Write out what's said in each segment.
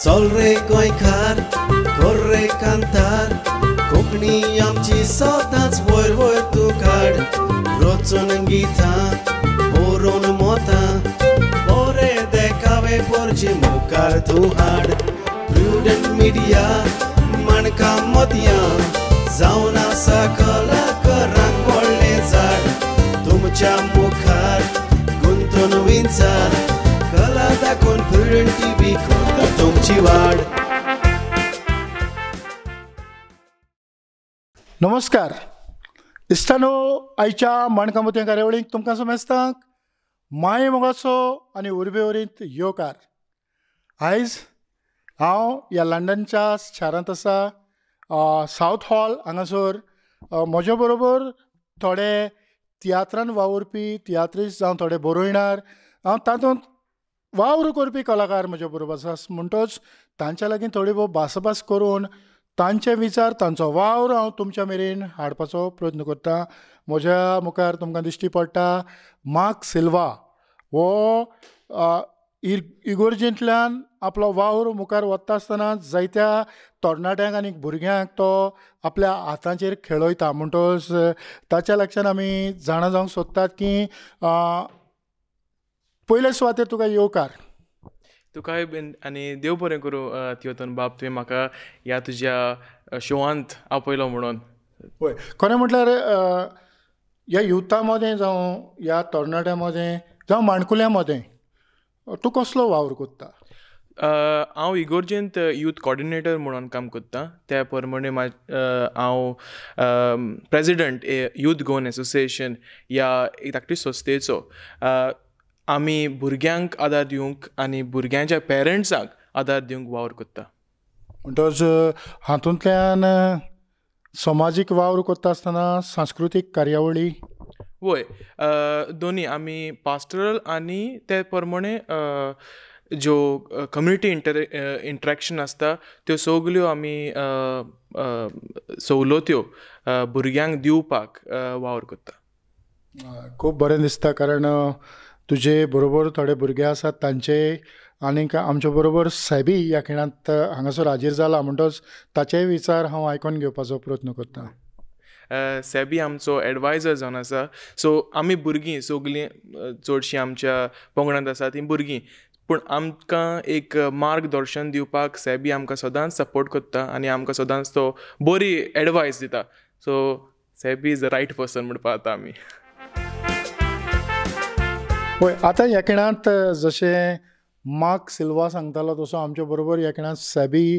चल रे गोंयकार कर रे कांतार, कोंकणी आमची सदांच वयर वयर तूं काड। रचून गितां बरोवन मोतां, बरे देखावे पोरचे मुखार तूं हाड। प्रुडंट मिडिया माणकां मोतयां, जावन आसा कलाकारांक व्हडलें झाड। तुमच्या मुखार गुंतून विंचार, कला दाखोवन प्रुडंट टीव्ही करता तुमची वाड। नमस्कार इश्टानो, आयच्या माणकां मोतयां कार्यावळीक तुमकां समेस्तांक माये मोगाचो आनी उर्बेवरीत येवकार। आयज हांव ह्या लंडनच्या शारांत आसा, सावथ हॉल हांगासर। म्हज्या बरोबर थोडे तियात्रान वावुरपी तियात्रिस्ट जावं थोडे बरोयणार, हांव तातूंत वावर करपी कलाकार म्हज्या बरोबर आसा। म्हणटच तांच्या लागीं थोडी भोव भासाभास करून तांचे विचार, तांचो वावर हांव तुमच्या मेरेन हाडपाचो प्रयत्न करता। म्हज्या मुखार तुमकां दिश्टी पडटा मार्क सिल्वा, हो इगोर्जेंतल्यान आपलो वावर मुखार वता आसतना जायत्या तरणाट्यांक आनी भुरग्यांक तो आपल्या हातांचेर खेळयता। म्हणटच ताच्या लागच्यान आमी जाणा जावंक सोदतात की पयले सुवातेर तुका येवकार। तुकाय बीन आनी देव बरें करूं तियोतन बाब, तुवें म्हाका ह्या तुज्या शोवांत आपयलो म्हणून। हय, खरें म्हटल्यार ह्या युथा मदें जावं ह्या तरणाट्यां मदें जावं माणकुल्यां मदें तूं कसलो वावर करता? हांव इगोर्जेंत यूथ कॉर्डिनेटर म्हणून काम करतां। त्या प्रमाणे हांव प्रेजिडंट यूथ गोवन एसोसिएशन ह्या एक धाकटी संस्थेचो। आमी भुरग्यांक आदार दिवंक आनी भुरग्यांच्या पेरंट्सांक आदार दिवंक वावर करता। म्हणटच हातूंतल्यान समाजीक वावर करता आसतना सांस्कृतीक कार्यावळी? वय, दोनी आमी पास्टरल आनी ते प्रमाणे ज्यो कम्युनिटी इंटरेक्शन आसता त्यो सगल्यो आमी सवलत्यो भुरग्यांक दिवपाक वावर करता। खूब बरें दिसता, कारण तुजे बरोबर थोडे भुरगे आसात तांचे आनीक आमचे बरोबर सॅबी ह्या खिणांत हांगासर हाजीर जाला, म्हणटच ताचेय विचार हांव आयकून घेवपाचो प्रयत्न करता। सॅबी आमचो एडवायजर जावन आसा। सो आमी भुरगीं सगलीं चडशीं आमच्या पंगडांत आसा तीं भुरगीं, पूण आमकां एक मार्गदर्शन दिवपाक सॅबी आमकां सदांच सपोर्ट करता आनी आमकां सदांच तो बरी एडवायस दिता। So Sabi is the right person म्हणपा आतां आमी। पळय आतां ह्या खिणांत जशें मार्क सिल्वा सांगतालो तसो आमच्या बरोबर ह्या खिणांत सॅबी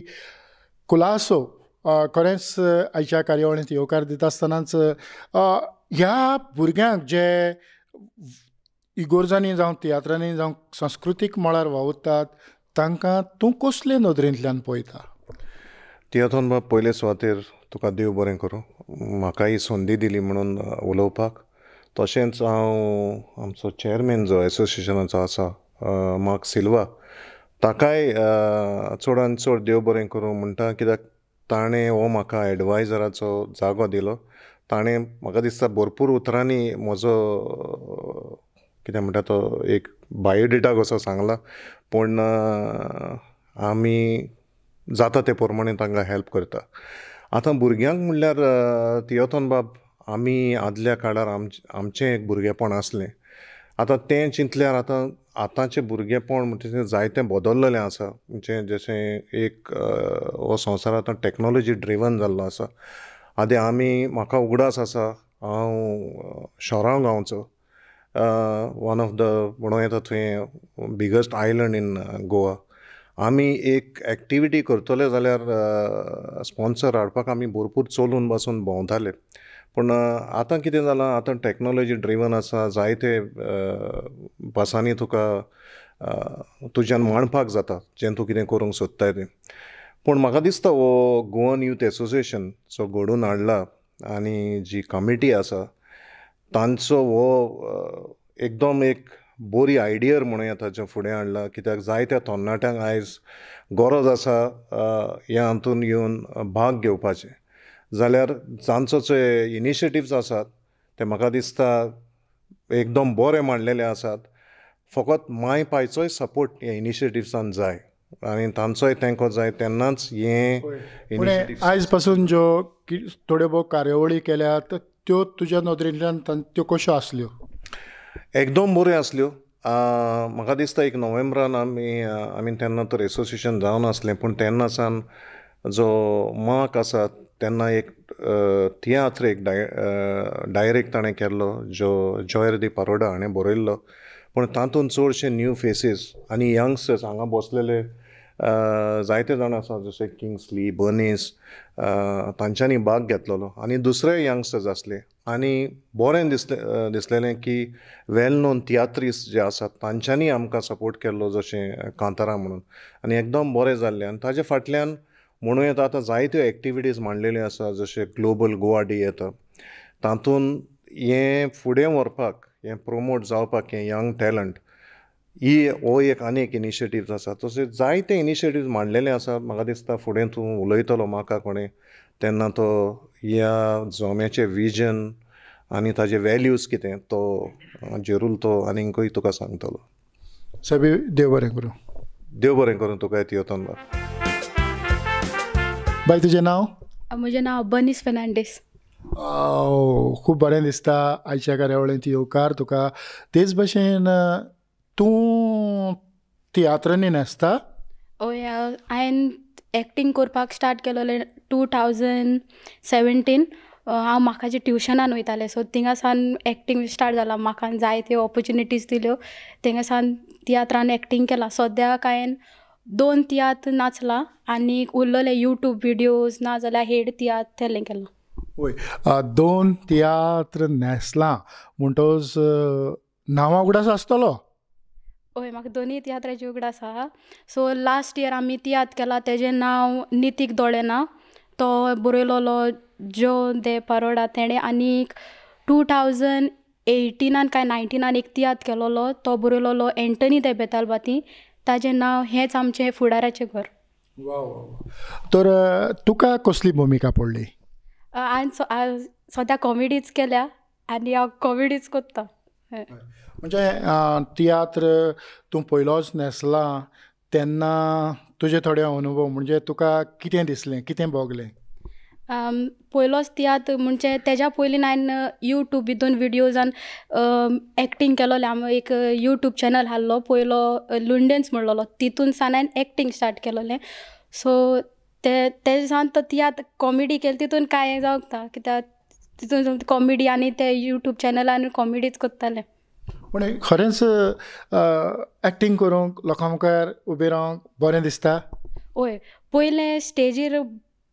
कुलासो खरेंच आयच्या कार्यावळींत येवकार दिता आसतनाच ह्या भुरग्यांक जे इगोर्जांनी जावं तियात्रांनी जावं सांस्कृतीक मळार वावुरतात तांकां तूं कसले नदरेंतल्यान पळयता? तियातोन बाब, पयले सुवातेर तुका देव बरें करूं, म्हाका ही संदी दिली म्हणून उलोवपाक। तशेंच हांव आमचो चेअरमॅन जो एसोसिएशनाचो आसा मार्क सिल्वा, ताकाय चडान चड देव बरें करूं म्हणटा, कित्याक ताणें हो म्हाका एडवायजराचो जागो दिलो। ताणें म्हाका दिसता भरपूर उतरांनी म्हजो कितें म्हणटा तो एक बायोडेटा कसो सांगला, पूण आमी जाता ते प्रमाणे तांकां हेल्प करता। आतां भुरग्यांक म्हणल्यार तियोतोन बाब, आमी आदल्या काळार आमचें एक भुरगेपण आसलें। आतां तें चिंतल्यार आतां आतांचें भुरगेपण म्हणटा तें जायतें बदल्लेलें आसा। म्हणजे जशें एक हो संवसार आतां टॅक्नोलॉजी ड्रिवन जाल्लो आसा। आदीं आमी, म्हाका उगडास आसा, हांव शोरांव गांवचो, वन ऑफ the म्हणूं येता तुवें बिगस्ट आयलंड इन गोवा। आमी एक एक्टिविटी करतले जाल्यार स्पॉन्सर हाडपाक आमी भरपूर चलून बसून भोंवताले। पूण आतां कितें जालां, आतां टॅक्नोलॉजी ड्रिवन आसा, जायते बसांनी तुका तुज्यान मांडपाक जाता जें तूं कितें करूंक सोदताय तें। पूण म्हाका दिसता हो गोवन यूथ एसोसिएशन जो घडोवन हाडला आनी जी कमिटी आसा तांचो हो एकदम एक बरी आयडिया म्हणूं येता जें फुडें हाडला, कित्याक जायत्या तरणाट्यांक आयज गरज आसा ह्या हातून येवन भाग घेवपाचें। जाल्यार जांचो जे इनिशिएटिव्स आसात ते म्हाका दिसता एकदम बरे मांडलेले आसात। फकत माय पायचोय सपोर्ट ह्या इनिशिएटिव्सान जाय। आनी तांचोय तेंको जाय तेन्नाच हें. पूण आयज पासून ज्यो थोड्यो भोव कार्यावळी केल्यात त्यो तुज्या नदरेंतल्यान त्यो कश्यो आसल्यो? एकदम बऱ्यो आसल्यो. म्हाका दिसता एक नोव्हेंबरान आमी आमी तेन्ना तर एसोसिएशन जावन आसलें, पूण तेन्ना सावन जो मार्क आसा तेन्ना एक तियात्र एक डायरेक्ट ताणें केल्लो जो जॉयर दी पारोडा हाणें बरयल्लो, पूण तातूंत चडशे न्यू फेसीस आनी यंगस्टर्स हांगा बसलेले जायते जाण आसा, जशे किंग्सली, बनीस, तांच्यांनी भाग घेतलेलो आनी दुसरेय यंगस्टर्स आसले. आनी बरें दिसलें दिसलेलें की वेल नोन तियात्रिस्ट जे आसात तांच्यांनी आमकां सपोर्ट केल्लो, जशें कांतारा म्हणून, आनी एकदम बरें जाल्लें. आनी ताजे फाटल्यान म्हणूं येता आतां जायत्यो एक्टिविटीज मांडलेल्यो आसा, जशें ग्लोबल गोवा डे येता, तातूंत हें फुडें व्हरपाक, हें प्रोमोट जावपाक, हें यंग टॅलंट ही हो एक आनी एक इनिशिएटीव आसा. तशें जायते इनिशिएटीव मांडलेले आसा. म्हाका दिसता फुडें तूं उलयतलो म्हाका कोणें तेन्ना तो ह्या जोम्याचें विजन आनी ताजे वेल्यूज कितें तो जेरूल तो आनीकूय तुका सांगतलो. सगळें देव बरें करूं. देव बरें करूं तुका तियोतन बाब. बाय, तुजें नांव? म्हजें नांव बनीस फेर्नांडीस. खूब बरें दिसता आयच्या कार्यावळींत येवकार तुका. तेच भशेन तूं तियात्रांनी न्हेसता? हय, हांवें एक्टींग करपाक स्टार्ट केलोलें 2017. हांव म्हाकाच्या ट्युशनान वयतालें, सो थिंगा सावन एक्टींग स्टार्ट जाला. म्हाका जायत्यो ऑपोर्चुनिटीज दिल्यो, थिंगा सावन तियात्रान एक्टींग केलां. सद्याक हांवें 2 तियात्र नाचला आनी उरलेले यूट्यूब विडियोज ना जाल्यार हेड तियात्र तेलें केलां. वय, 2 तियात्र न्हेसलां म्हणटकच नांवां उगडास आसतलो? हय, म्हाका दोनूय तियात्राचे उगडास आसा. सो लास्ट इयर आमी तियात्र केला तेजें नांव नितीक दोळे ना, तो बरयलोलो जो दे पारोडा तेणें. आनी 2018 काय 19 एक तियात्र केलोलो, तो बरयलोलो एंटनी दे बेतालबाती, ताजें नांव हेंच आमचें फुडाराचें घर. वा वा. तर तुका कसली भुमिका पडली? हांवें सद्या कॉमेडीच केल्या आनी हांव कॉमेडीच करता. म्हणजे तियात्र तूं पयलोच न्हेसला तेन्ना तुजे थोडे अनुभव, म्हणजे तुका कितें दिसलें, कितें भोगलें? पयलोच तियात्र म्हणजे तेज्या पयलीं हांवें यूट्यूब हितून विडियोजान एक्टींग केलोलें. आमी एक यूट्यूब चॅनल आहलो पयलो, लुंडेन्स म्हणलोलो, तितून सावन हांवें एक्टींग स्टार्ट केलोलें. सो ते तेजे सावन तो तियात्र कॉमेडी केली तितून कांय जावंक ना, कित्याक तितून कॉमेडी आनी ते यूट्यूब चॅनलान कॉमेडीच करताले. पूण खरेंच एक्टींग करूंक लोकां मुखार उबें रावंक बरें दिसता? हय, पयलें स्टेजीर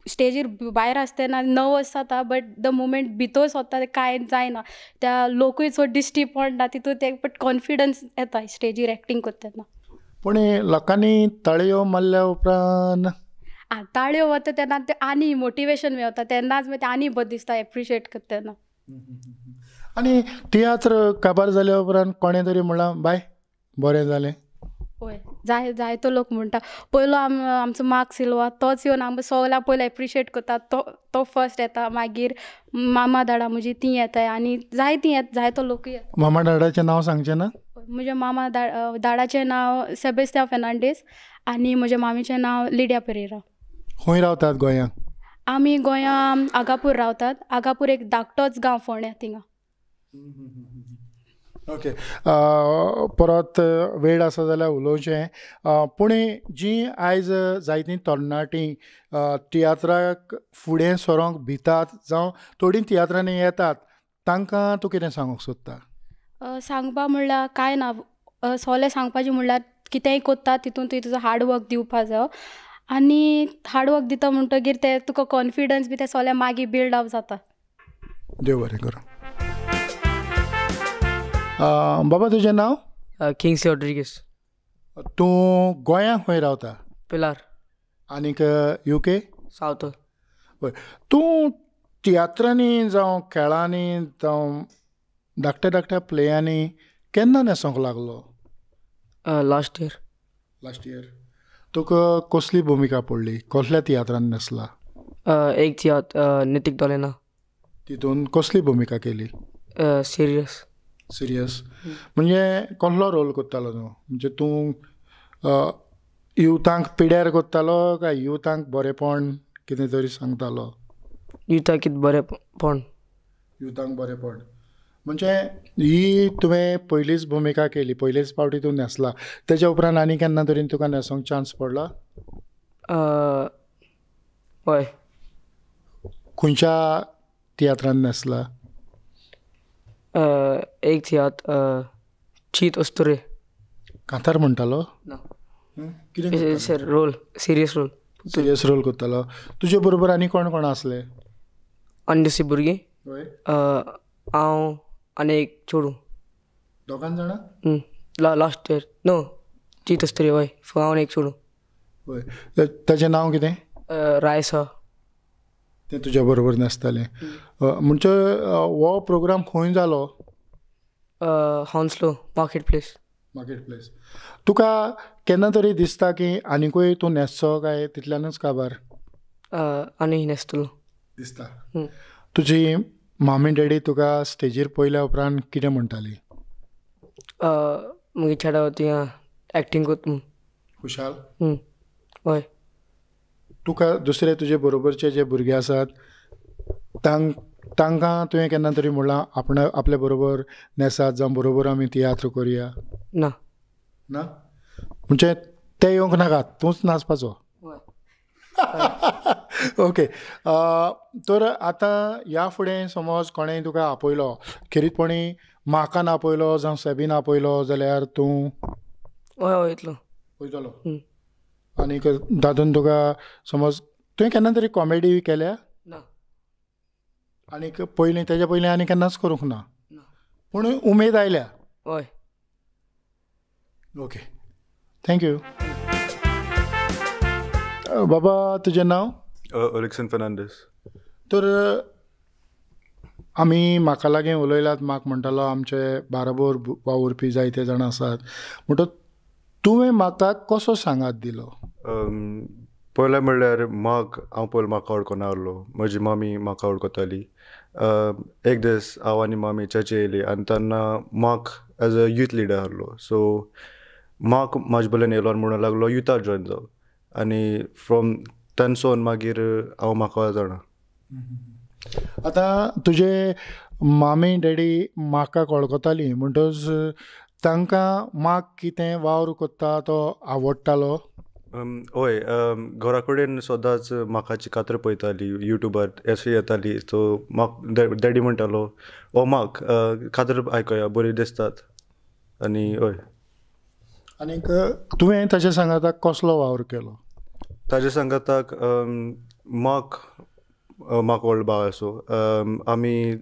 स्टेजीर भायर आसतना नर्वस जाता, बट the moment भितर सोदता कांय जायना, त्या लोकूय चड दिश्टी पडना तितून ते, बट कॉन्फिडन्स येता स्टेजीर एक्टींग करता तेन्ना. पूण लोकांनी ताळयो मारल्या उपरांत? आं, ताळयो वता तेन्ना ते आनी मोटिवेशन मेवता, तेन्नाच मागीर ते आनी बरें दिसता एप्रिशिएट करता तेन्ना. आनी तियात्र काबार जाल्या उपरांत कोणें तरी म्हणलां बाय बरें जालें? हय, जाय जायतो लोक म्हणटा. पयलो आमचो मार्क सिल्वा तोच येवन आमकां सगळ्यांक पयलो एप्रिशिएट करता, तो तो फर्स्ट येता, मागीर मामा दाडा म्हजी ती येताय आनी जायतीं येता, जायतो लोकूय येता. मामा दाडाचें नांव सांगचें ना? म्हज्या मामा दाडाचें नांव सेबेस्त्यांव फेर्नांडीस आनी म्हज्या मामीचें नांव लिडिया पेरेरा. खंय रावतात गोंयांत? आमी गोंया आगापूर रावतात. आगापूर एक धाकटोच गांव फोंड्या थिंगा. ओके, परत वेळ आसा जाल्यार उलोवचें. पूण जीं आयज जायतीं तरणाटीं तियात्राक फुडें सरोंक भितात जावं थोडीं तियात्रांनी येतात, तांकां तूं कितें सांगूंक सोदता? सांगपा म्हणल्यार कांय ना, सोलें सांगपाचें म्हणल्यार कितेंय कोत्ता तितून तुवें तुजो हार्डवर्क दिवपा जायो, आनी हार्डवर्क दिता म्हणटगीर ते तुका कॉन्फिडन्स बी ते सोलें मागीर बिल्ड अप जाता. देव बरें करूं. बाबा, तुजें नांव? किंग्सली रॉड्रिगीस. तूं गोंयांत खंय रावता? पिलार. आनीक युके? सावथ. हय, तूं तियात्रांनी जावं खेळांनी जावं धाकट्या धाकट्या प्लेयांनी केन्ना न्हेसोंक लागलो? Last year. Last year. तुका कसली भुमिका पडली? कसल्या तियात्रान न्हेसला? एक तियात्र नितीक दोलेना. तितून कसली भुमिका केली? सिरियस. सिरियस म्हणजे कसलो रोल करतालो तूं? म्हणजे तूं युथांक पिड्यार करतालो काय युथांक बरेंपण कितें तरी सांगतालो? युथाक कितें बरेंपण. युथांक बरेंपण म्हणजे ही तुवें पयलीच भुमिका केली, पयलेच फावटी तूं न्हेसला, तेज्या उपरांत आनी केन्ना तरी तुका न्हेसोंक चान्स पडला? हय. खंयच्या तियात्रान न्हेसला? एक तियात्र चीत अस्तुरे. कांतार म्हणटालो? ना. कितें role? Serious role. Serious role करतालो. तुजे बरोबर आनी कोण कोण आसले? आनी दुसरी भुरगीं, हांव आनी एक चेडूं. दोगान जाणां? लास्ट इयर न्हू चीत अस्तुरे. हय, हांव आनी एक चेडूं. हय, ताचें नांव कितें? रायसा. तें तुज्या बरोबर नासतालें. म्हणजे हो प्रोग्राम खंय जालो? Hounslow market place. Market place. तुका केन्ना तरी दिसता की आनिकूय तूं न्हेसचो काय तितल्यानूच काबार? आनी न्हेसतलो दिसता. तुजी मामी डॅडी तुका स्टेजीर पळयल्या उपरांत कितें म्हणटाली? मागीर चेडा थिंगा एक्टींग कोत म्हूण. खुशाल? हय. तुका दुसरे तुजे बरोबरचे जे भुरगे आसात तांकां तुवें केन्ना तरी म्हणलां आपणा आपल्या बरोबर न्हेसात जावं बरोबर आमी तियात्र करुया? ना. ना म्हणजे ते येवंक नाका, तूंच नाचपाचो? ओके. तर आतां ह्या फुडें समज कोणेंय तुका आपयलो, खेरीतपणी म्हाका आपयलो जावं सेबीन आपयलो जाल्यार तूं? हय हय येतलो. वयतलो. आनीक तातूंत तुका समज तुवें केन्ना तरी कॉमेडी केल्या? ना. आनीक पयलीं तेज्या पयलीं आनी केन्नाच करूंक ना, पूण उमेद आयल्या? हय. Okay, thank you. बाबा तुजें नांव? ओरिक्सन फर्नांडीस. तर आमी म्हाका लागीं उलयलात, म्हाका म्हणटालो आमचे बाराबोर वावुरपी जायते जाण आसात, म्हणटकच तुवें म्हाका कसो सांगात दिलो? पयलें म्हणल्यार म्हाका हांव पयलीं म्हाका वळखना आहलो, म्हजी मामी म्हाका वळखताली. एक दीस हांव आनी मामी चर्ची येयली आनी तेन्ना म्हाका एज अ यूथ लिडर आहलो. सो म्हाका म्हाजे बल्यान येयलो आनी म्हणूंक लागलो युथा जॉयन जाव, आनी फ्रोम तेन्ना मागीर हांव म्हाका जाणा. आतां तुजे मामी डॅडी म्हाका वळखताली म्हणटकच तांकां माग कितें वावर करता तो आवडटालो? हय, घरा कडेन सदांच म्हाकाची कात्र पळयताली युट्यूबार अशी येताली. सो म्हाका डॅडी म्हणटालो ओ म्हाक कात्र आयकया बरी दिसतात. आनी हय. आनीक तुवें ताच्या सांगाताक कसलो वावर केलो? ताज्या सांगाताक म्हाक म्हाका व्हडलो भाव आसो, आमी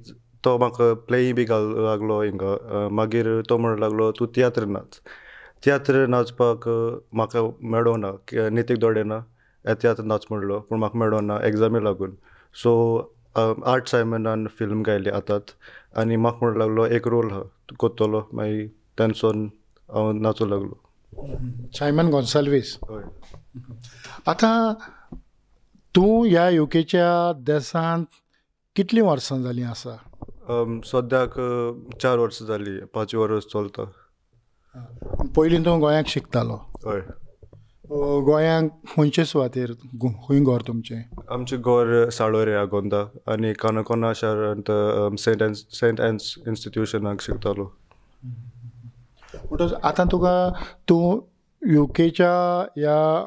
तो म्हाका प्लेय बी घाल लागलो हिंगा. मागीर तो म्हणूंक लागलो तूं तियात्र नाच. तियात्र नाचपाक म्हाका मेळोना, नितीक दोडेना तियात्र नाच म्हणलो, पूण म्हाका मेळोना एग्जामी लागून. सो आर्ट सायमनान फिल्म गायली आतांत आनी म्हाका म्हणूंक लागलो एक रोल आहा तूं कोत्तलो. मागीर तेन्ना हांव नाचूंक लागलो. सायमन गोन्साल्वीस. हय. आतां तूं ह्या युकेच्या देशांत कितलीं वर्सां जालीं आसा? सद्याक 4 वर्सां जालीं, 5 वर्स चलता. पयलीं तूं गोंयाक शिकतालो? हय. गोंयांक खंयचे सुवातेर, खंय घर तुमचें? आमचें घर साळोरे आगोंदा आनी काणकोणा शारांत सेंट एन्स इन्स्टिट्युशनाक शिकतालो. म्हणटकच आतां तुका तूं युकेच्या ह्या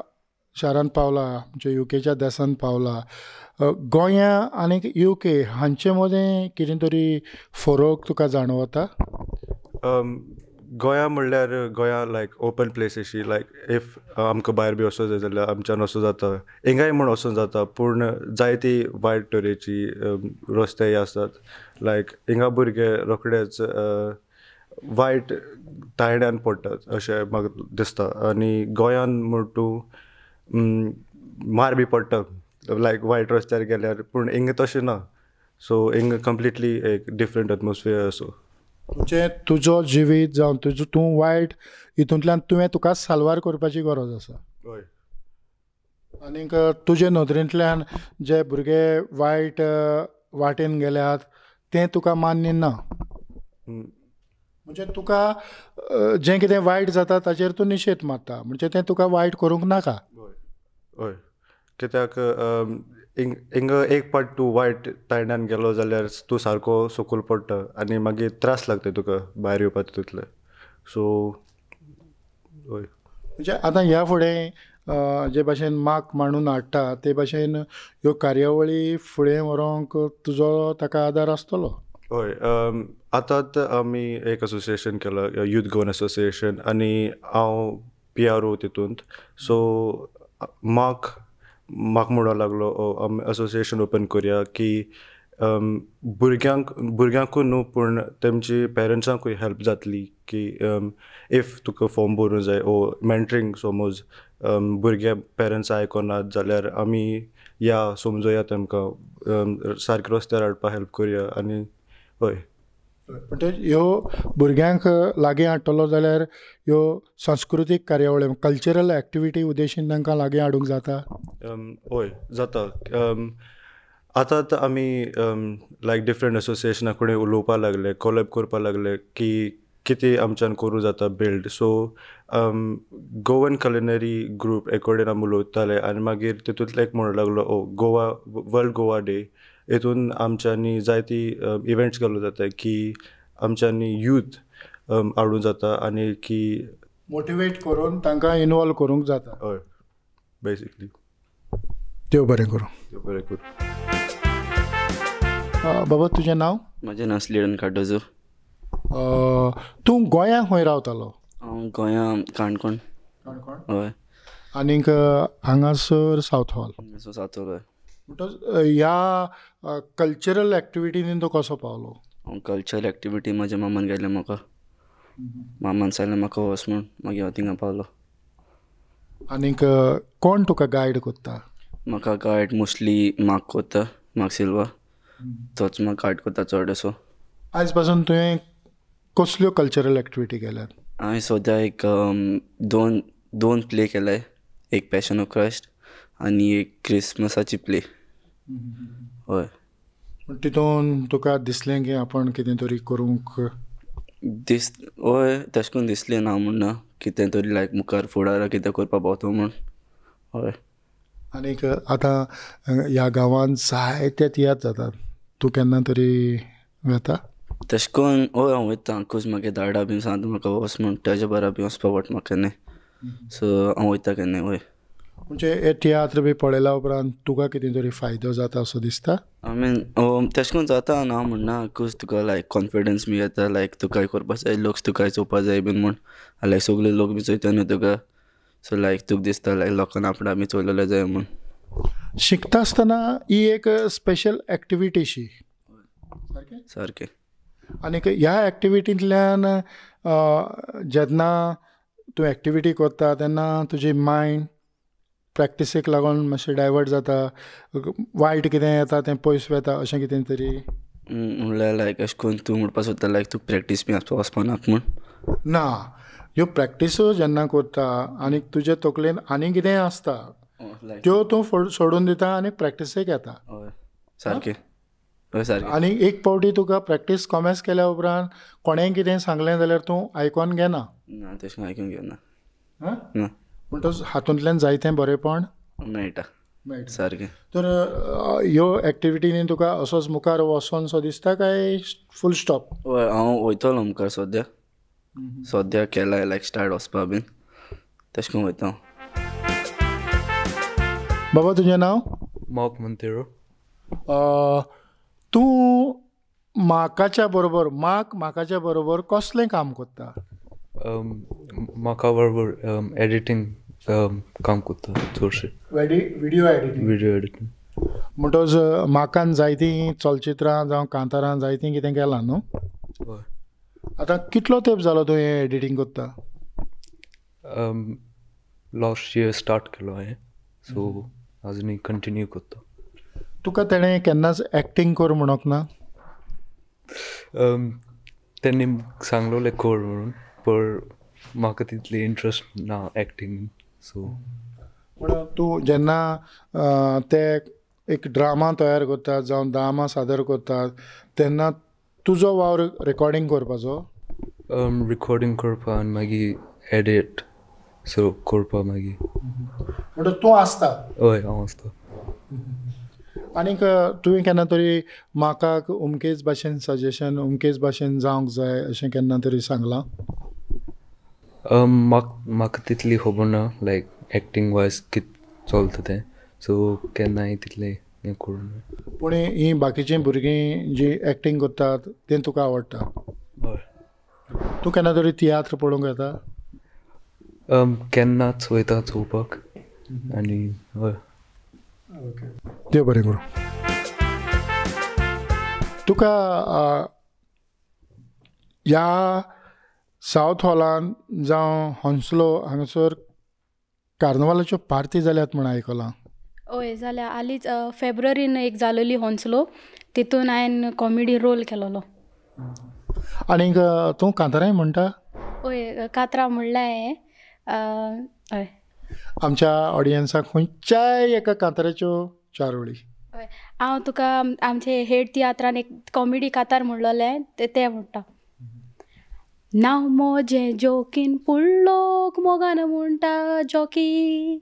शारांत पावला, म्हणजे युकेच्या देशांत पावला, गोंया आनी युके हांचे मदें कितें तरी फरक तुका जाणवता? गोंया म्हणल्यार गोंया लायक ओपन प्लेस अशी, लायक if आमकां भायर बी वचूंक जाय जाल्यार आमच्यान वचूं जाता, हिंगाय म्हूण वचूंक जाता, पूण जायती वायट तरेची रस्तेय आसात. लायक हिंगा भुरगे रोखडेच वायट तायड्यान पडटात अशें म्हाका दिसता. आनी गोंयान म्हण तूं मार बी पडटा लायक वायट रस्त्यार गेल्यार, पूण हिंगा तशें ना. सो हिंगा कंप्लिटली एक डिफरंट एटमॉस्फियर असो. म्हणजे तुजो जिवीत जावं तुजो तूं वायट हितूंतल्यान तुवें तुका साल्वार करपाची गरज आसा. हय. आनीक तुजे नदरेंतल्यान जे भुरगे वायट वाटेन गेल्यात तें तुका मान्य ना? म्हणजे तुका जें कितें वायट जाता ताचेर तूं निशेध मारता, म्हणजे तें तुका वायट करूंक नाका. हय, कित्याक हिंगा एक पाट तूं वायट तायणान गेलो जाल्यार तूं सारको सकयल पडटा आनी मागीर त्रास लागता तुका भायर येवपाक तितूंतले. सो हय, म्हणजे आतां ह्या फुडें जे भाशेन माक मांडून हाडटा ते भाशेन ह्यो कार्यावळी फुडें व्हरूंक तुजो ताका आदार आसतलो. हय, आतांच आमी एक असोसिएशन केलां, यूथ गोवन असोसिएशन, आनी हांव PRO तितूंत. सो माक म्हणूंक लागलो आमी असोसिएशन ओपन करुया की भुरग्यांकूय न्हू पूण तेमची पेरंट्सांकूय हेल्प जातली की if तुका फॉर्म भरूंक जाय ओ मेंटरींग समज भुरगे पेरंट्स आयकनात जाल्यार आमी या समजोया तेमकां सारके रस्त्यार हाडपाक हेल्प करुया. आनी हय, म्हणटकीच ह्यो भुरग्यांक लागीं हाडटलो जाल्यार ह्यो सांस्कृतीक कार्यावळी कल्चरल एक्टिविटी उद्देशीन तांकां लागीं हाडूंक जाता. हय जाता. आतां आमी लायक डिफरंट असोसिएशना कडेन उलोवपाक लागले, कोलॅब करपाक लागले की कितें आमच्यान करूं जाता build. So Goan culinary group एक कडेन आमी उलयताले आनी मागीर तितूंतले एक म्हणूंक लागलो ओ गोवा वर्ल्ड गोवा डे, हितून आमच्यांनी जायती इवेंट्स घालूं जाता की आमच्यांनी यूथ हाडूं जाता आनी की मोटिवेट करून तांकां इनवॉल्व करूंक जाता. हय, बेसिकली. देव बरें करूं. देव बरें करूं. बाबा तुजें नांव? म्हजें नांव स्लिडन कार्डोजो. तूं गोंयांत खंय रावतालो? हांव गोंया काणकोण. काणकोण? हय. आनीक हांगासर सावथ हॉल. हांगासर सावथ हॉल. हय. म्हणटच ह्या कल्चरल एक्टिविटींनी तूं कसो पावलो? हांव कल्चरल एक्टिविटी म्हज्या मामान गेलें म्हाका, मामान सांगलें म्हाका वच म्हूण, मागीर हांव थिंगा पावलो. आनीक कोण तुका गायड करता? म्हाका गायड मोस्टली मार्क करता, मार्क सिल्वा, तोच म्हाका गायड करता चड असो. आयज पासून तुवें कसल्यो कल्चरल एक्टिविटी केल्यात? हांवें सद्या एक दोन प्ले केले, एक पॅशन ऑफ क्रायस्ट आनी एक क्रिसमसाची प्ले. हय. तितून तुका दिसलें की आपण कितें तरी करूंक दीस? हय, तशें करून दिसलें ना म्हूण ना, कितें तरी लायक मुखार फुडाराक कितें करपाक पावता म्हूण. हय. आनीक आतां ह्या गांवांत जायते तियात्र जातात, तूं केन्ना तरी वता? तशें करून हय हांव वयता, कॉज म्हागे दाडा बीन सांगता म्हाका वच म्हूण, तेज्या बरा बी वचपा पडटा म्हाका केन्नाय, सो हांव वयता केन्नाय. हय. म्हणजे हे तियात्र बी पळयल्या उपरांत तुका कितें तरी फायदो जाता असो दिसता? I mean तशें करून जाता ना म्हणना, कॉज तुका लायक कॉन्फिडन्स बी येता, लायक तुकाय करपा जाय, लोक तुकाय चोवपा जाय बीन म्हूण, लायक सगळे लोक बी चोयता न्हू तुका, सो लायक तुका दिसता लायक लोकांक आपणा बी चोयलेले जाय म्हूण. शिकता आसतना ही एक स्पेशल एक्टिविटीशी सारकें? सारकें. आनीक ह्या एक्टिविटींतल्यान जेन्ना तूं एक्टिविटी करता तेन्ना तुजी मायंड प्रॅक्टिसीक लागून मातशें डायवर्ट जाता, वायट कितें येता तें पयस वता, अशें कितें तरी? म्हणल्यार लायक अशें करून तूं म्हणपाक सोदता लायक तुका प्रॅक्टीस बी वचपा नाका म्हूण? ना, ह्यो प्रॅक्टिसो जेन्ना करता आनी तुजे तकलेन आनी कितेंय आसता त्यो तूं सोडून दिता आनी प्रॅक्टिसेक येता. हय सारकें. हय सारकें. आनी एक पावटी तुका प्रॅक्टीस कॉमेस केल्या उपरांत कोणेंय कितें सांगलें जाल्यार तूं आयकोन घेना? ना, तशें आयकून घेना. ना. म्हणटच हातूंतल्यान जायतें बरेंपण मेळटा. मेळटा. सारकें. तर ह्यो एक्टिविटींनी तुका असोच मुखार वचोन सो दिसता काय फूल स्टॉप? हय, हांव वयतलो मुखार, सद्या सद्या केलां लायक स्टार्ट वचपा बीन, तशें करून वयता हांव. बाबा तुजें नांव? मार्क मोंतेरो. तूं मार्काच्या बरोबर, मार्क मार्काच्या बरोबर कसलें काम करता? म्हाका बरोबर एडिटींग काम करता चडशें. Video editing? Video editing. म्हणटच मार्कान जायतीं चलचित्रां जावं कांतारां जायतीं कितें केलां न्हू? हय. आतां कितलो तेंप जालो तूं हें एडिटींग करता? लास्ट इयर स्टार्ट केलो हांवें, सो आजुनूय कंटिन्यू करता. तुका तेणें केन्नाच एक्टींग कर म्हणूंक ना? तेणी सांगलोलें कर म्हणून, पर म्हाका तितली इंट्रस्ट ना एक्टिंग, सो. पूण तूं जेन्ना ते एक ड्रामा तयार करतात जावं ड्रामा सादर करतात तेन्ना तुजो वावर रेकॉर्डिंग करपाचो? रिकॉर्डिंग करपा आनी मागीर एडिट सो करपा मागीर. म्हणटा तूं आसता? हय, हांव आसता. आनीक तुवें केन्ना तरी म्हाका अमकेच भाशेन सजेशन, अमकेच भाशेन जावंक जाय अशें केन्ना तरी सांगलां? म्हाका तितली खबर ना लायक एक्टींग वायज कित चलता तें, सो केन्नाय तितलें हें करूं ना. पूण हीं बाकीचीं भुरगीं जीं एक्टींग करतात तें तुका आवडटा? हय. तूं केन्ना तरी तियात्र पळोवंक येता? केन्नाच वयता चोवपाक आनी हय. ओके, देव बरें करूं. तुका ह्या सावथ हॉलान जावं हॉन्सलो हांगासर कार्नवालाच्यो पार्ती जाल्यात म्हूण आयकलां. हय जाल्या, हालींच फेब्रुवारीन एक जालोली हॉन्सलो, तितून हांवें कॉमेडी रोल केलोलो. आनीक तूं कांतारांय म्हणटा? हय, कांतरां म्हणल्या हांवें. हय. आमच्या ऑडियन्साक खंयच्याय एका कांताराच्यो चार वळी. हय, हांव तुका आमचे हेड तियात्रान एक कॉमेडी कांतार म्हणलोलें तें म्हणटा. नांव म्हजें जोकीन पूण लोक मोगान म्हणटा जॉकी,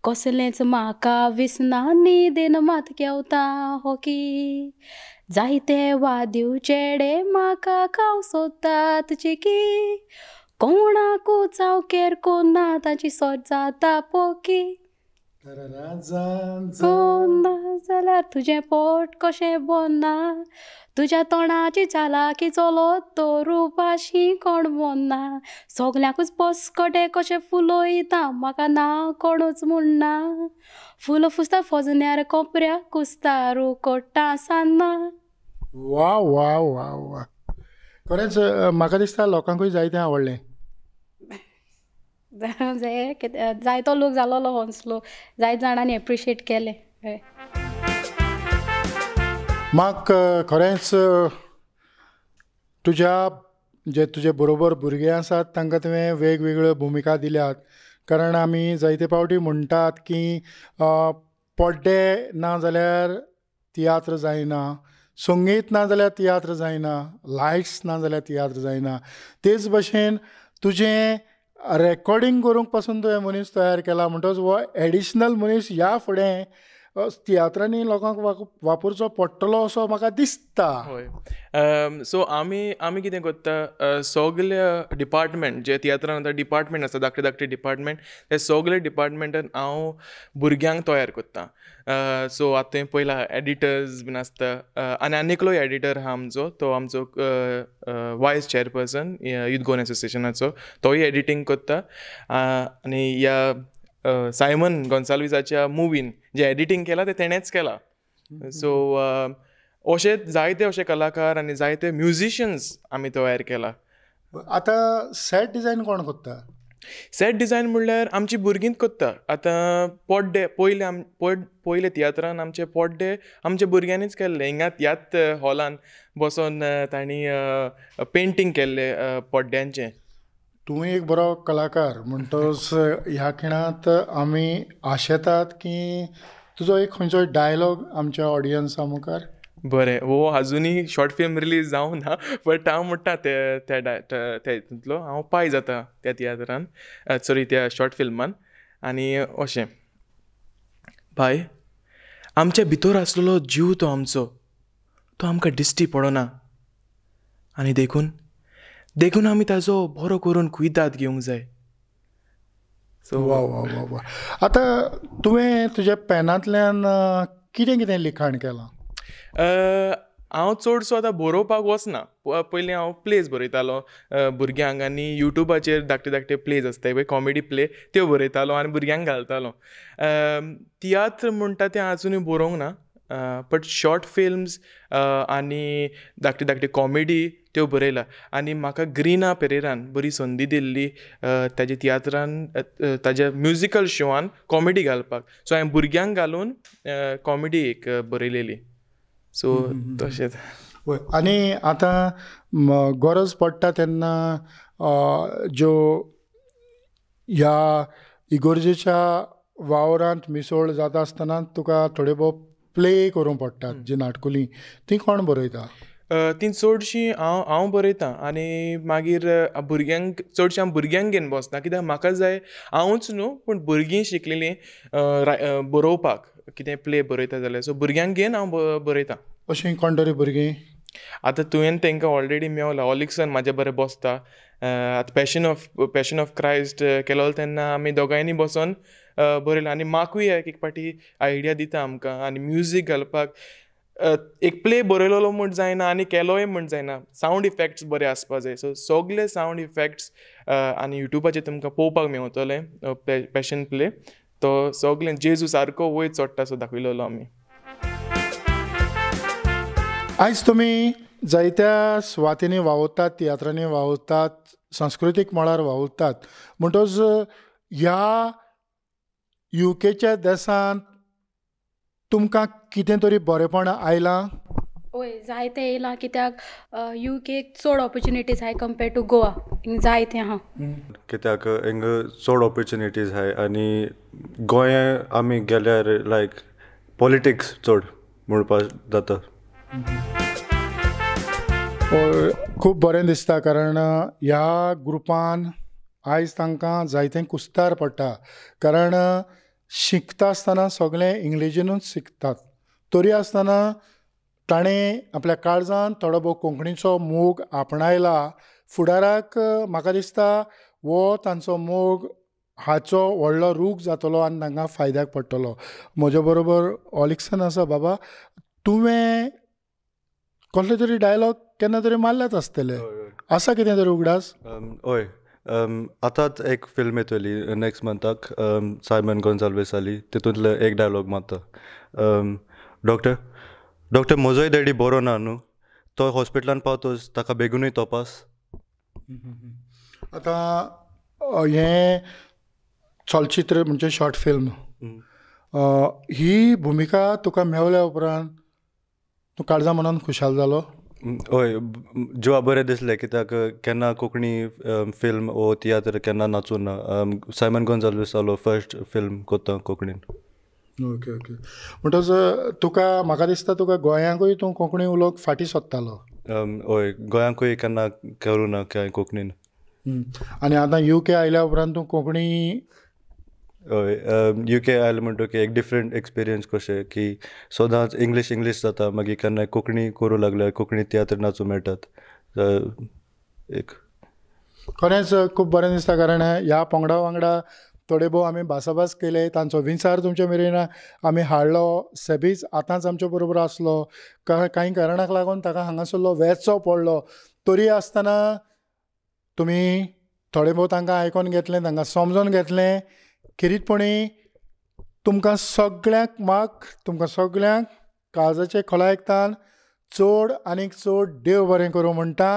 कसलेंच म्हाका विसना न्हिदेन मात घेवता हॉकी, जायते वादीव चेडे म्हाका खावंक सोदतात चिकी, कोणाकूच हांव केर कोन्ना तांची सोद जाता पोकी, कोन्ना जाल्यार तुजें पोट कशें बोन्ना, तुज्या तोंडाची चालाकी चलत तो रुपाशी कोण बोन्ना, सगल्यांकूच पसकटे कशें फुलयता म्हाका ना कोणूच म्हणना, फुलां फुसता फजन्यार कोपऱ्या कुस्तार उकडटा सान्नां. वा वा वा वा, खरेंच म्हाका दिसता लोकांकूय जायतें आवडलें. जायतो लोक जालोलो हॉन्सलो, जायते जाणांनी एप्रिशिएट केलें. म्हाका खरेंच तुज्या जे तुजे बरोबर भुरगे आसात तांकां तुवें वेगवेगळ्यो भुमिका दिल्यात, कारण आमी जायते पावटी म्हणटात की पड्डे ना जाल्यार तियात्र जायना, संगीत ना जाल्यार तियात्र जायना, लायट्स ना जाल्यार तियात्र जायना. तेच भशेन तुजें रेकॉर्डिंग करूंक पासून तुवें मनीस तयार केला, म्हणटकच हो एडिशनल मनीस ह्या फुडें तियात्रांनी लोकांक वापरचो पडटलो असो म्हाका दिसता. हय, सो आमी कितें करता, सगळे डिपार्टमेंट जे तियात्रान आतां डिपार्टमेंट आसा, धाकटे धाकटे डिपार्टमेंट, ते सगळे डिपार्टमेंटान हांव भुरग्यांक तयार करता. सो आतां तुवें पळयला एडिटर्स बीन आसता, आनी आनी एकलोय एडिटर आहा आमचो, तो आमचो वायस चेअरपर्सन यूथ गोवन एसोसिएशनाचो, तोय एडिटींग करता. आनी ह्या सायमन गोन्साल्वीसाच्या मुवीन जें एडिटींग केलां तें तेणेंच केलां. सो अशे जायते अशे कलाकार आनी जायते म्युजिशियन्स आमी तयार केला. आतां सेट डिजायन कोण करता? सेट डिजायन म्हणल्यार आमची भुरगींच करता. आतां पड्डे पयले पयले तियात्रान आमचे पड्डे आमच्या भुरग्यांनीच केल्ले, हिंगा ह्याच हॉलान बसोन तांणी पेंटींग केल्ले पड्ड्यांचें. तूं एक बरो कलाकार म्हणटकच ह्या खिणांत आमी आशेतात की तुजो एक खंयचोय डायलॉग आमच्या ऑडियन्सा मुखार. बरें, हो आजुनूय शॉर्ट फिल्म रिलीज जावंक ना, बट हांव म्हणटा त्या हितूंतलो हांव पाय जाता त्या तियात्रान, सॉरी त्या शॉर्ट फिल्मान. आनी अशें भाय, आमच्या भितर आसलेलो जीव तो आमचो, तो आमकां दिश्टी पडना, आनी देखून देखून आमी ताजो बरो करून कुयदाद घेवंक जाय. सो वा वा वा वा. आतां तुवें तुज्या पेनांतल्यान कितें कितें लिखाण केलां? हांव चडसो आतां बरोवपाक वचना. पयलीं हांव प्लेज बरयतालो भुरग्यांक, आनी युट्यूबाचेर धाकटे धाकटे प्लेज आसताय पळय, कॉमेडी प्ले, त्यो बरयतालो आनी भुरग्यांक घालतालो. तियात्र म्हणटा तें आजुनूय बरोवंक ना, बट शॉर्ट फिल्म्स आनी धाकटी धाकटी कॉमेडी त्यो बरयला. आनी म्हाका ग्रीना पेरेरान बरी संदी दिल्ली ताज्या तियात्रान, ताज्या म्युजिकल शोआन कॉमेडी घालपाक. सो हांवें भुरग्यांक घालून कॉमेडी एक बरयलेली. सो तशेंच. वय, आनी आतां गरज पडटा तेन्ना ज्यो ह्या इगोर्जेच्या वावरांत मिसळ जाता आसतना तुका थोडे भोव प्ले करूंक पडटात, जी नाटकुलीं, तीं कोण बरयता? तीं चडशीं हांव बरयतां आनी मागीर भुरग्यांक चडशीं हांव भुरग्यांक घेवन बसना, कित्याक म्हाका जाय हांवूच न्हू पूण भुरगीं शिकलेलीं बरोवपाक, कितें प्ले बरयता जाल्यार, सो भुरग्यांक घेवन हांव बरयतां. अशीं कोण तरी भुरगीं आतां तुवें तांकां ऑलरेडी मेवला, ऑलिक्सन म्हाज्या बरें बसता. आतां पॅशन ऑफ क्रायस्ट केलो तेन्ना आमी दोगांयनी बसोन बरयलां आनी माकूय एक एक पाटी आयडिया दिता आमकां. आनी म्युजीक घालपाक एक प्ले बरयलेलो म्हूण जायना आनी केलोय म्हूण जायना, सावंड इफेक्ट्स बरे आसपा जाय. सो सगले सावंड इफेक्ट्स आनी युट्यूबाचेर तुमकां पळोवपाक मेवतले पॅशन प्ले, तो सगलें जेजू सारको वयर चडटा सो दाखयलेलो आमी. आयज तुमी जायत्या सुवातींनी वावुरतात, तियात्रांनी वावुरतात, सांस्कृतीक मळार वावुरतात, म्हणटच ह्या युकेच्या देशांत तुमकां कितें तरी बरेंपण आयलां? हय, जायतें येयलां, कित्याक युकेक चड ऑपोर्चुनिटीज आहाय कंपेर्ड टू गोवा, जायतें आहा. कित्याक हिंगा चड ऑपोर्चुनिटीज आहाय आनी गोंया आमी गेल्यार लायक पॉलिटिक्स चड म्हणपाक जाता. खूब बरें दिसता, कारण ह्या ग्रुपान आयज तांकां जायतें कुस्तार पडटा, कारण शिकता आसतना सगळें इंग्लिजीनूच शिकतात, तरी आसतना ताणें आपल्या काळजान थोडो भोव कोंकणीचो मोग आपणायला. फुडाराक म्हाका दिसता हो तांचो मोग हाचो व्हडलो रूख जातलो आनी तांकां फायद्याक पडटलो. म्हज्या बरोबर ऑलिक्सन आसा. बाबा, तुवें कसले तरी डायलॉग केन्ना तरी मारल्यात आसतले, आसा कितें तरी उगडास? हय, आतांच एक फिल्म येतली नेक्स्ट मंथाक, सायमन गोन्साल्वीसाली, तितूंतलो एक डायलॉग मारता. डॉक्टर डॉक्टर म्हजोय डॅडी बरो ना न्हू, तो हॉस्पिटलान पावतोच ताका बेगीनूय तपास. आतां हें चलचित्र म्हणजे शॉर्ट फिल्म ही भुमिका तुका मेवल्या उपरांत तूं काळजा मनान खुशाल जालो? हय, जिवा बरें दिसलें, कित्याक केन्ना कोंकणी फिल्म वो तियात्र केन्ना नाचूं ना. सायमन गोन्साल्वीसालो फर्स्ट फिल्म कोत्ता कोंकणीन. ओके ओके, म्हणटच तुका म्हाका दिसता तुका गोंयांकूय तूं कोंकणी उलोवंक फाटीं सोदतालो? हय, गोंयांकूय केन्ना करूं ना कांय कोंकणीन. आनी आतां युके आयल्या उपरांत तूं कोंकणी? हय, युके आयलें म्हणटकीर एक डिफरंट एक्सपिरियन्स कशें की सदांच इंग्लीश इंग्लीश जाता, मागीर केन्नाय कोंकणी करूं लागल्यार कोंकणी तियात्र नाचूं मेळटात. एक खरेंच खूब बरें दिसता, कारण ह्या पंगडा वांगडा थोडे भोव आमी भासाभास केले, तांचो विचार तुमचे मेरेन आमी हाडलो. सेबीच आतांच आमचे बरोबर आसलो, कांय कारणाक लागून ताका हांगासरलो वेचो पडलो, तरी आसतना तुमी थोडे भोव तांकां आयकोन घेतलें, तांकां समजोन घेतलें. खेरीतपणी तुमकां सगळ्यांक माग, तुमकां सगळ्यांक काळजाचे खोलायेकतान चड आनीक चड देव बरें करूं म्हणटा.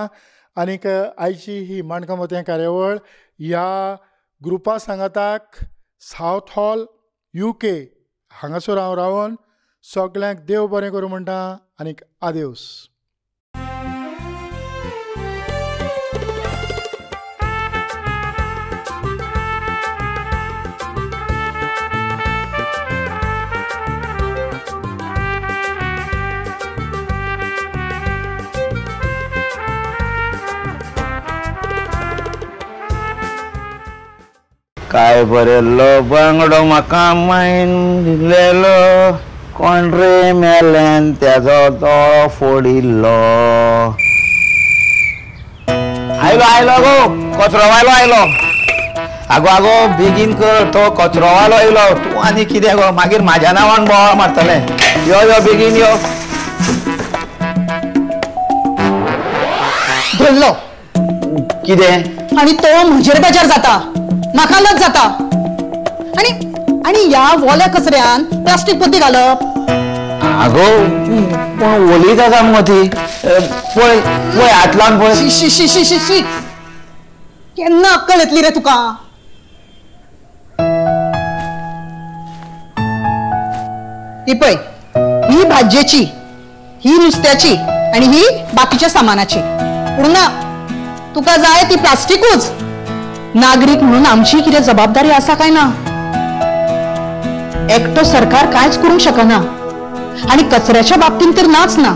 आनीक आयची ही माणकां मोतयां कार्यावळ ह्या ग्रुपा सांगाताक सावथ हॉल युके हांगासर हांव रावन सगळ्यांक देव बरें करूं म्हणटा आनीक आदेवस. काय बरेलो बांगडो म्हाका मायन दिलेलो, कोण रे मेल्यान तेजो दोळो फोडिल्लो. आयलो आयलो गो कचरो वायलो आयलो. आगो आगो बेगीन कर, तो कचरो वालो आयलो. तूं आनी कितें गो, मागीर म्हाज्या नांवान बोवाळ मारतलें. यो यो बेगीन यो. धरलो कितें? आनी तो म्हजेर बेजार जाता, म्हाका लज जाता. आनी आनी ह्या वोल्या कचऱ्यान प्लास्टीक पोती घालप. आगो पूण ओलीच आसा मुगो ती, पळय पळय हात लावन पळय. शी शी शी शी शी, केन्ना अक्कल येतली रे तुका? ही पळय, ही भाजयेची, ही नुस्त्याची आनी ही बाकीच्या सामानाची. पूण ना, तुका जाय ती प्लास्टिकूच. नागरीक म्हणून आमची कितें जबाबदारी आसा काय ना? एकटो सरकार कांयच करूंक शकना, आनी कचऱ्याच्या बाबतींत तर नाच ना.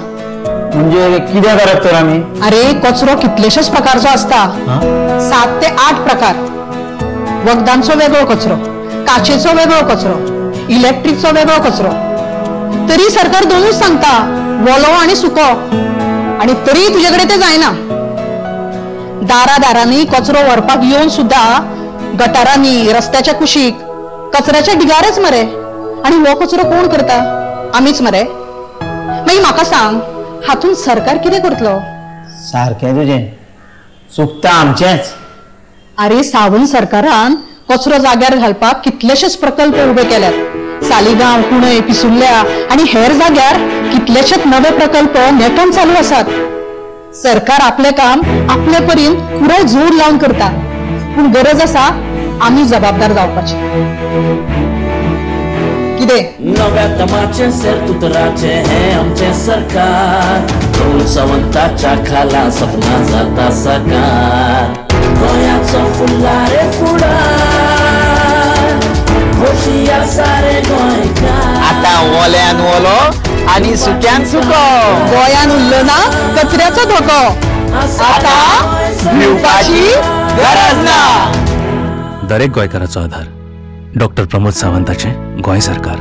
म्हणजे कितें करप तर आमी? अरे कचरो कितलेशेच प्रकारचो आसता, 7 ते 8 प्रकार. वखदांचो वेगळो कचरो, काचेचो वेगळो कचरो, इलेक्ट्रिकचो वेगळो कचरो. तरी सरकार दोनूच सांगता, वोलो आनी सुको, आनी तरी तुजे कडेन ते जायना. दारा दारांनी कचरो व्हरपाक येवन सुद्धा गटारांनी, रस्त्याच्या कुशीक, कचऱ्याच्या ढिगारच मरे. आनी हो कचरो कोण करता? आमीच मरे. मागीर म्हाका सांग, हातून सरकार कितें करतलो? सारकें तुजें, चुकता आमचेंच. अरे सावंत सरकारान कचरो जाग्यार घालपाक कितलेशेच प्रकल्प उबे केल्यात. सालिगांव, कुणय, पिसुर्ल्या आनी हेर जाग्यार कितलेशेच नवे प्रकल्प नेटान चालू आसात. सरकार आपलें काम आपले परीन पुराय जोर लावन करता, पूण गरज आसा आमी जबाबदार जावपाची. कितें नव्या दमाचें सेर्तुतराचें हें आमचें सरकार, प्रमोद सावंताच्या खाला सपना जाता साकार. गोंयाचो फुडला रे फुडार, खोशी आसा रे गोंयकार. आतां ओल्यान ओलो आनी सुक्यान सुको, गोंयान उरलो ना कचऱ्याचो धोको, आतां भिवपाची गरज ना. दरेक गोंयकाराचो आधार डॉक्टर प्रमोद सावंताचें गोंय सरकार.